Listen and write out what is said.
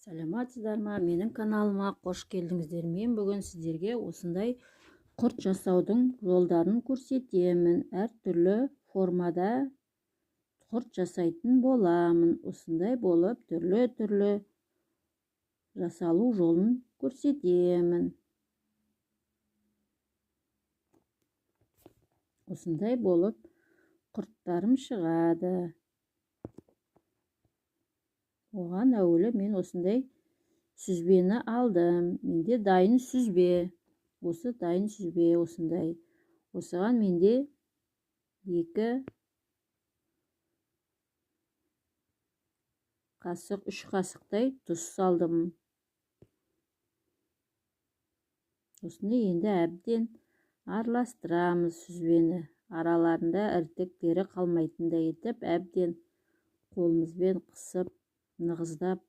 Саламатсыздар ма? Менің каналыма қош келдіңіздер. Мен бүгін сіздерге осындай құрт жасаудың жолдарын көрсетемін. Әртүрлі формада құрт жасайтын боламын. Осындай болып түрлі-түрлі жасалу жолын көрсетемін. Осындай болып құрттарым шығады. Оған әуелі мен осындай сүзбені алдым. Менде дайын сүзбе. Осы дайын сүзбе осындай. Осыған менде 2 қасық, 3 қасықтай тұз салдым. Осыны енді әбден араластырамыз сүзбені. Араларында ірітіктері қалмайтындай етіп, әбден қолымызбен қысып, нығыздап